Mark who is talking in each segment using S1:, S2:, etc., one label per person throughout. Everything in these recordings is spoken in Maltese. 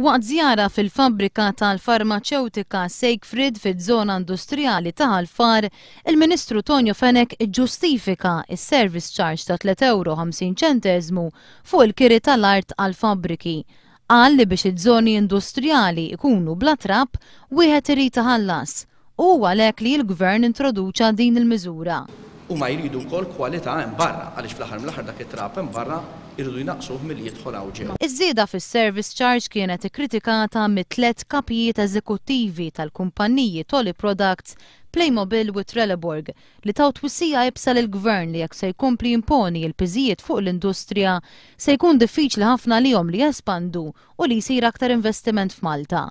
S1: Waqt żjara fil-fabbrika tal-farmaċewtika Seigfried fiż-żona industrijali ta' Ħal Far, il-Ministru Tonio Fenech iġġustifika s-service charge ta' 3.50 ċenteżmu fuq il-kiri tal-art għall-fabbriki. Qal li biex iż-żoni industrijali jkunu bla trab, wieħed irid iħallas. U hu għalhekk li l-Gvern introduċa din il-miżura.
S2: Huma jridu wkoll kwalità hemm barra, għaliex fl-aħħar mill-aħħar dak it-trab hemm barra jridu jnaqqsuh milli jidħol hawn ġewwa.
S1: Iż-żieda fis-service charge kienet ikkritikata mit-tliet kapijiet eżekuttivi tal-kumpanniji Toly Products, Playmobil u Trelleborg li taw twissija iebsa lill-Gvern li jekk se jkompli jimponi l-piżijiet fuq l-industrija se jkun diffiċli ħafna għalihom li jespandu u li jsir aktar investiment f'Malta.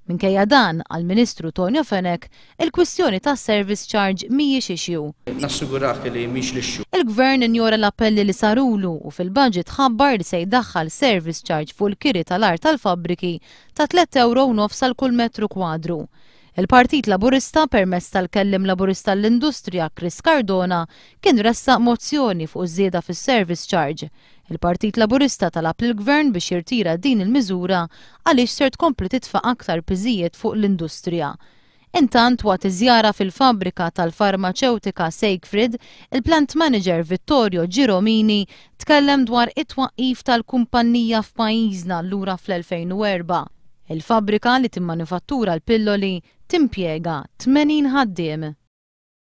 S1: Minkejja dan, għall-Ministru Tonio Fenech, il-kwistjoni tas-service charge mhijiex issue.
S2: Nassigurak li mhix l-issue.
S1: Il-Gvern injora l-appelli li sarulu u fil-budget ħabbar li se jdaħħal service charge fuq il-kiri tal-art tal-fabbriki ta' 3,5 ewro għal kull metru kwadru. Il-Partit Laburista permezz tal-kelliem Laburista għall-Industrija Chris Cardona kien ressaq mozzjoni fuq iż-żieda fis-service charge. Il-Partit Laburista talab lill-Gvern biex jirtira din il-miżura għaliex ser tkompli titfa' aktar piżijiet fuq l-industrija. Intant waqt iż-żjara fil-fabbrika tal-farmaċewtika Seigfried, il-plant manager Vittorio Giromini tkellem dwar it-twaqqif tal-kumpanija f'pajjiżna lura fl-2004. Il-fabbrika li timmanifattura l-pilloli timpjega 80 ħaddiem.